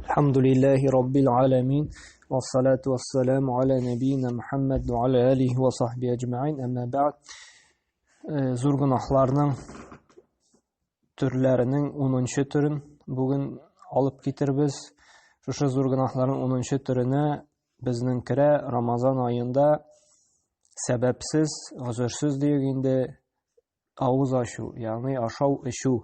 Алхамдулиллахи раббил аламин. Вассалату вассаламу аля набийна Мухаммад ва аля алихи ва сахби аҗмаин. Әмма бәгъд. Зур гөнаһларның төрләренең 10 төрен бүген алып китербез. Шушы зур гөнаһларның 10 төренә безнең керә Рамазан аенда сәбәпсез, гозерсез диек инде авыз ачу, ягъни ашау, эчү.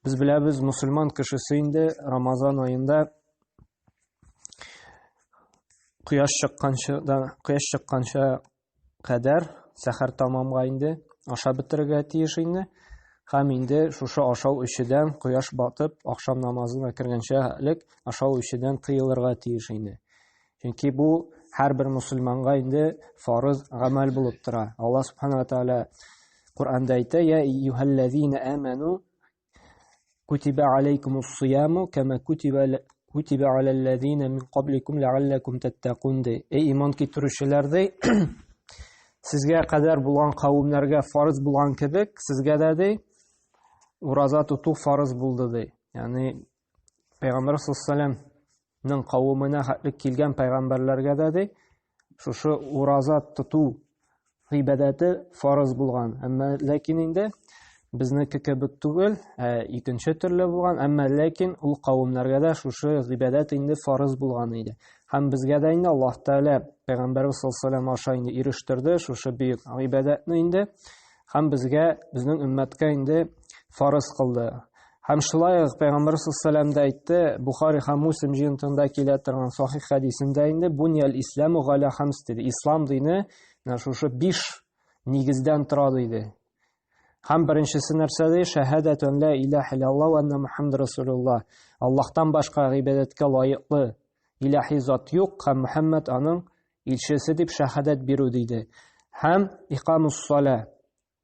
Без беләбез, мусульман кешесе инде Рамазан аенда кояш чыкканча да, кояш чыкканча кадәр сәхәр тамамга инде ашап бетерергә тиеш инде. Һәм инде шушы ашау эчүдән кояш батып, ахшам намазына кергәнчә элек ашау эчүдән тыелырга тиеш инде. Чөнки бу һәрбер мусульманга инде фарыз гамәл булып тора. Аллаһ субхана ва тааля Коръәндә әйтә: "Я әйюһәлләзина аману кутиба алейкумус сияму кама кутиба кутиба алаллазина мин кабликум ләаллакум таттакун" ди. Эй иман китерүчеләр ди, сезгә кадәр булган кавемнәргә фарыз булган кебек, сезгә дә ди ураза тоту фарыз булды ди. Ягъни Пәйгамбәр саллаллаху ның кавымына хәтле килгән пәйгамбәрләргә дә ди, шушы ураза тоту гыйбадәте фарыз булган. Әмма ләкин инде безнеке кебек түгел, ә икенче төрле булган, әмма ләкин ул кавымнарга да шушы гыйбадәт инде фарыз булган иде. Һәм безгә дә инде Аллаһ Тәгалә пәйгамбәрбез саллаллаху алейһи аша инде ирештерде шушы бөек гыйбадәтне инде һәм безгә, безнең өммәткә инде фарыз кылды. Һәм шулай ук Пәйгамбәр саллаллаху дә әйтте, Бухари һәм Муслим җыентыгында килә торган сахих хәдисендә инде буньял исламу галя хамс диде. Ислам дине менә шушы биш нигездән тора диде. Һәм беренчесе нәрсә ди? Шәһадәту ла илаһа иллаллаһ ва анна Мухаммад расулуллаһ. Аллаһтан башка гыйбадәткә лаеклы илаһи зат юк һәм Мухаммад аның илчесе дип шәһадәт бирү диде. Һәм икамус сала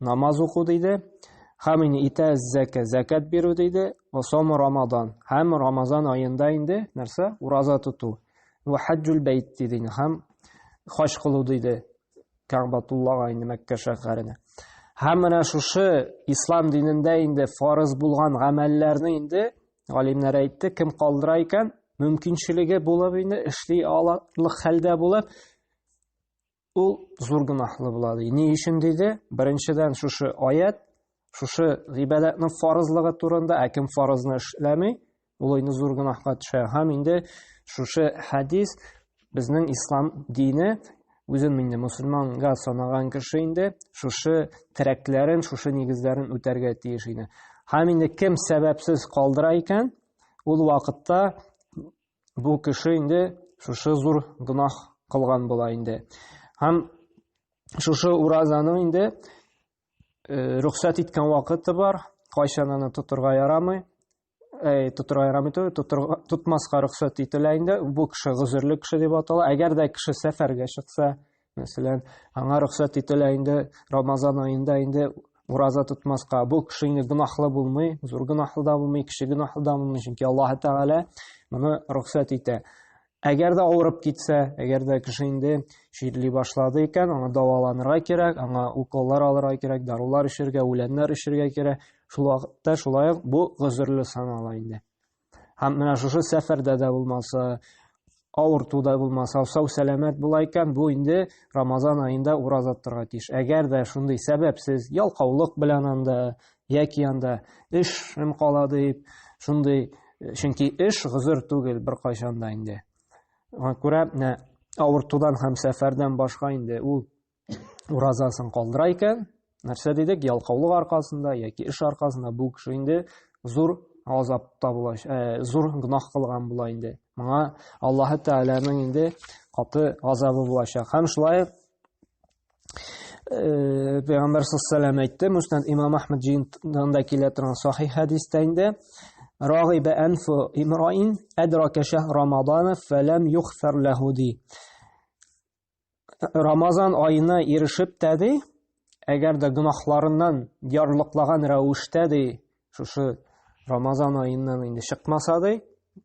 намаз уку диде. Һәм инде итә зәкә, зәкәт бирү диде. Ва сому Рамадан. Һәм Рамазан аенда инде нәрсә? Ураза тоту. Ва хаҗҗул бәйт диде. Һәм хаҗ кылу диде. Кәгъбатуллага инде Мәккә шәһәренә. Һәм менә шушы ислам динендә инде фарыз булган гамәлләрне инде галимнәр әйтте, кем калдыра икән, мөмкинчелеге булып инде эшли алырлык хәлдә булып, ул зур гөнаһлы була ди. Ни өчен диде? Беренчедән шушы аят, шушы гыйбадәтнең фарызлыгы турында, ә кем фарызны эшләми, ул инде зур гөнаһка төшә. Һәм инде шушы хәдис безнең ислам дине үзен инде мусульманга санаган кеше инде шушы терәкләрен, шушы нигезләрен үтәргә тиеш инде. Һәм инде кем сәбәпсез калдыра икән, ул вакытта бу кеше инде шушы зур гөнаһ кылган була инде. Һәм шушы уразаның инде э, рөхсәт иткән вакыты бар, кайчан аны тотырга ярамый. Э, тотырга ярамый түгел, тотырга, тотмаска рөхсәт ителә инде. Бу кеше гозерле кеше дип атала. Әгәр дә кеше сәфәргә чыкса, Мәсәлән, аңа рөхсәт ителә инде Рамазан аенда инде ураза тотмаска. Бу кеше инде гөнаһлы булмый, зур гөнаһлы да булмый, кече гөнаһлы да булмый, чөнки Аллаһ Тәгалә моны рөхсәт итә. Әгәр дә авырып китсә, әгәр дә кеше инде чирли башлады икән, аңа дәваланырга кирәк, аңа уколлар алырга кирәк, дарулар эчәргә, үләннәр эчәргә кирәк. Шул вакытта шулай ук бу гозерле санала инде. Һәм менә шушы сәфәрдә дә булмаса, авырту да булмаса, сау сәламәт була икән, бу инде Рамазан аенда ураза тотарга тиеш. Әгәр дә шундый сәбәпсез, ялкаулык белән анда яки анда эшем кала дип, шундый, чөнки эш гозер түгел беркайчан да инде. Шуңа күрә менә авыртудан һәм сәфәрдән башка инде ул уразасын калдыра икән, нәрсә дидек, ялкаулык аркасында яки эш аркасында бу кеше инде зур газапта була, э, зур гөнаһ кылган була инде. Моңа Аллаһы Тәгаләнең инде каты газабы булачак. Һәм шулай э, Пәйгамбәр саллаллаху әйтте, Муснад Имам Ахмад җыентыгында килә торган сахих хәдистә инде Рагыйбә әнфу имраин әдрака шәһр Рамадана фәләм югфар ләһу ди. Рамазан аена ирешеп тә ди, әгәр дә гөнаһларыннан ярлыклаган рәвештә ди, шушы Рамазан аеннан инде чыкмаса ди,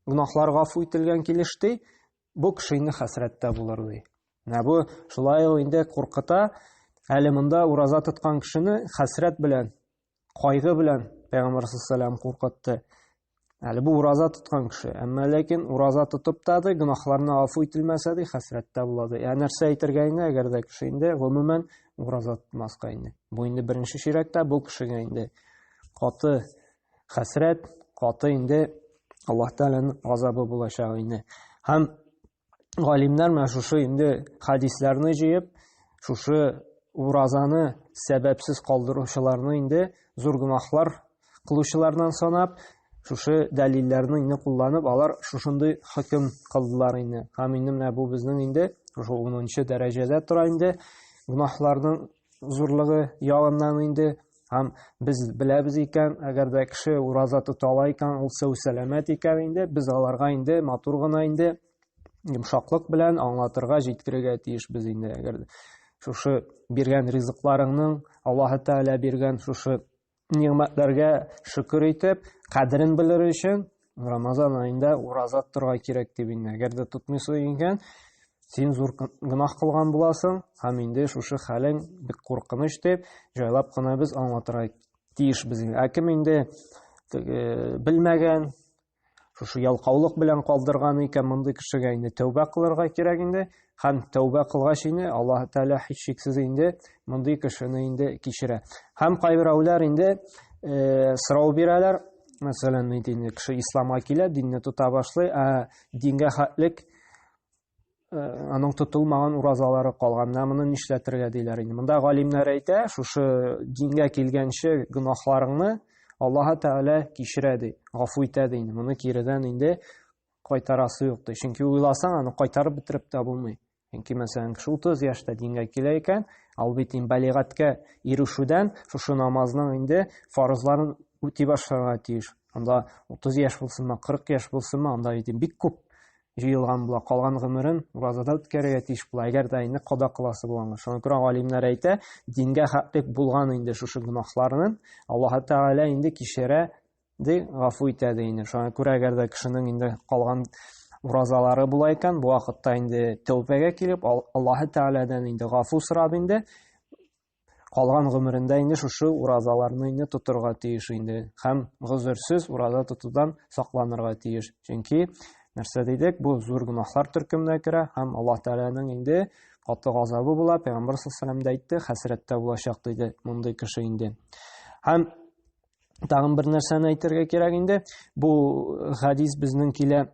гөнаһлар гафу ителгән килеш ди, бу кеше инде хәсрәттә булыр ди. Менә бу шулай ук инде куркыта. Әле монда ураза тоткан кешене хәсрәт белән, кайгы белән Пәйгамбәр саллаллаху куркытты. Әле бу ураза тоткан кеше. Әмма ләкин ураза тотып та ди, гөнаһларына гафу ителмәсә ди, хәсрәттә була ди. Ә нәрсә әйтергә инде, әгәр дә кеше инде гомумән ураза тотмаска инде. Бу инде беренче чираттә бу кешегә инде каты хәсрәт, каты инде Аллаһ Тәгаләнең газабы булачак инде. Һәм галимнәр менә шушы инде хәдисләрне җыеп, шушы уразаны сәбәпсез калдыручыларны инде зур гөнаһлар кылучылардан санап, шушы дәлилләрне инде кулланып, алар шушындый хөкем кылдылар инде. Һәм инде менә бу безнең инде шушы 10 дәрәҗәдә тора инде гөнаһларның зурлыгы ягыннан инде. Һәм без беләбез икән, әгәр дә кеше ураза тота ала икән, ул сау сәламәт икән инде, без аларга инде матур гына инде йомшаклык белән аңлатырга, җиткерергә тиешбез инде. Әгәр шушы биргән ризыкларыңның, Аллаһы Тәгалә биргән шушы нигъмәтләргә шөкер итеп, кадерен белер өчен Рамазан аенда ураза тотарга кирәк дип инде. Әгәр дә тотмыйсың икән, син зур гөнаһ кылган буласың һәм инде шушы хәлең бик куркыныч дип җайлап кына без аңлатырга тиешбез. Ә кем инде теге белмәгән, шушы ялкаулык белән калдырган икән, мондый кешегә инде тәүбә кылырга кирәк инде. Һәм тәүбә кылгач инде Аллаһ Тәгалә һичшиксез инде мондый кешене инде кичерә. Һәм кайберәүләр инде сорау бирәләр. Мәсәлән, инде кеше исламга килә, динне тота башлый, ә дингә хәтлек аның тотылмаган уразалары калган. Менә моны нишләтергә диләр инде. Монда галимнәр әйтә, шушы дингә килгәнче гөнаһларыңны Аллаһ Тәгалә кичерә ди, гафу итә ди инде. Моны киредән инде кайтарасы юк ди. Чөнки уйласаң, аны кайтарып бетереп тә булмый. Чөнки, мәсәлән, кеше 30 яшьтә дингә килә икән, ул бит инде балигатькә ирешүдән шушы намазның инде фарызларын үти башларга тиеш. Анда 30 яшь булсынмы, 40 яшь булсынмы, анда бит бик күп җыелган була, калган гомерен уразада үткәрергә тиеш була, әгәр дә инде када кыласы булганга. Шуңа күрә галимнәр әйтә, дингә хәтлек булган инде шушы гөнаһларны Аллаһ Тәгалә инде кичерә ди, гафу итә ди инде. Шуңа күрә әгәр дә кешенең инде калган уразалары була икән, бу вакытта инде тәүбәгә килеп, Аллаһ Тәгаләдән инде гафу сорап инде калган гомерендә инде шушы уразаларны инде тотырга тиеш инде һәм гозерсез ураза тотудан сакланырга тиеш. Чөнки нәрсә дидек, бу зур гөнаһлар төркеменә керә һәм Аллаһ Тәгаләнең инде каты газабы була. Пәйгамбәр саллаллаһу алейһи әйтте, хәсрәттә булачак диде мондый кеше инде. Һәм тагын бер нәрсәне әйтергә кирәк инде. Бу хадис безнең килә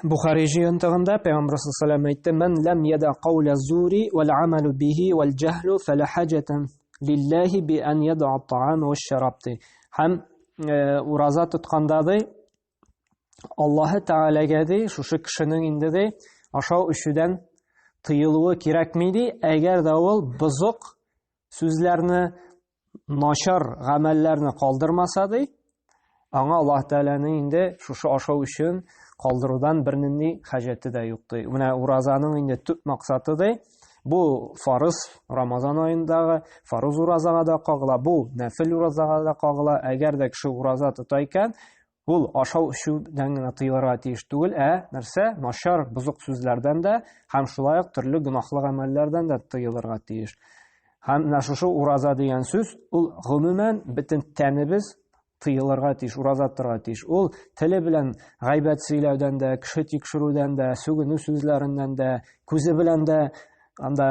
Бухари җыентыгында Пәйгамбәр саллаллаһу әйтте: "Ман лам яда каула зури вал амалу бихи вал җахлу фала хаҗатан лиллаһи би ан яда ат-таам ва шараб" ди. Һәм ураза тотканда ди, Аллаһы Тәгаләгә ди, шушы кешенең инде ди, ашау эчүдән тыелуы кирәкми ди, әгәр дә ул бозык сүзләрне, начар гамәлләрне калдырмаса ди, аңа Аллаһ Тәгаләнең инде шушы ашау өчен калдырудан бернинди хаҗәте дә юк ди. Менә уразаның инде төп максаты ди, бу фарыз Рамазан аендагы фарыз уразага да кагыла, бу нәфил уразага да кагыла. Әгәр дә кеше ураза тота икән, ул ашау эчүдән генә тыелырга тиеш түгел, ә нәрсә? Начар, бозык сүзләрдән дә һәм шулай ук төрле гөнаһлы гамәлләрдән дә тыелырга тиеш. Һәм менә шушы ураза дигән сүз, ул гомумән бөтен тәнебез тыелырга тиеш, ураза тотарга тиеш. Ул теле белән гайбәт сөйләүдән дә, кеше тикшерүдән дә, сүгенү сүзләреннән дә, күзе белән дә анда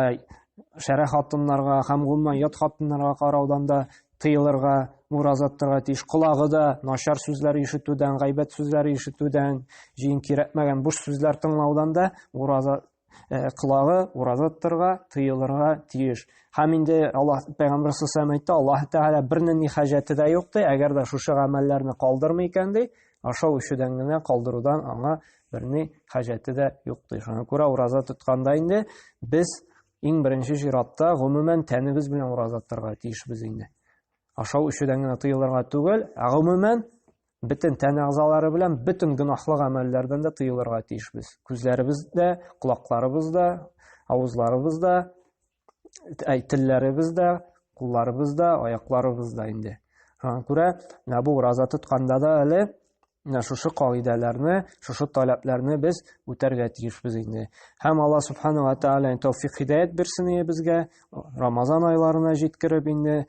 шәрә хатыннарга һәм гомумән ят хатыннарга караудан да тыелырга, ураза тотарга тиеш. Колагы да начар сүзләр ишетүдән, гайбәт сүзләре ишетүдән, җыен кирәкмәгән буш сүзләр тыңлаудан да ураза колагы ураза тотарга, тыелырга тиеш. Һәм инде Аллаһ Пәйгамбәр саллаллаһу әйтте, Аллаһ Тәгалә бернинди хаҗәте дә юк ди, әгәр дә шушы гамәлләрне калдырмый икән ди, ашау эчүдән генә калдырудан аңа берни хаҗәте дә юк ди. Шуңа күрә ураза тотканда инде без иң беренче чиратта гомумән тәнебез белән ураза тотарга тиешбез инде. Ашау эчүдән генә тыелырга түгел, ә гомумән бөтен тән әгъзалары белән бөтен гөнаһлы гамәлләрдән дә тыелырга тиешбез. Күзләребез дә, колакларыбыз да, авызларыбыз да, телләребез дә, кулларыбыз да, аякларыбыз да инде. Шуңа күрә менә бу ураза тотканда да әле менә шушы кагыйдәләрне, шушы таләпләрне без үтәргә тиешбез инде. Һәм Алла субхану ва тааля тәүфик хидәят бирсен безгә, Рамазан айларына җиткереп инде.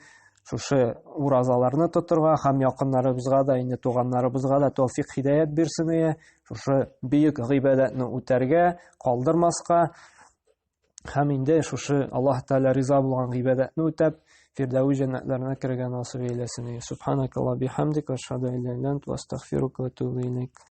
Шушы уразаларны тотырга һәм якыннарыбызга да, инде туганнарыбызга да тәүфик һидаят бирсен ие. Шушы бөек гыйбадәтне үтәргә, калдырмаска һәм инде шушы Аллаһ Тәгалә риза булган гыйбадәтне үтәп, Фирдәүс җәннәтләренә керергә насыйп әйләсен. Субханакаллаһ бихамдик, ашһаду ан ла илаһа илля ант, ва астагфирука ва атубу илейк.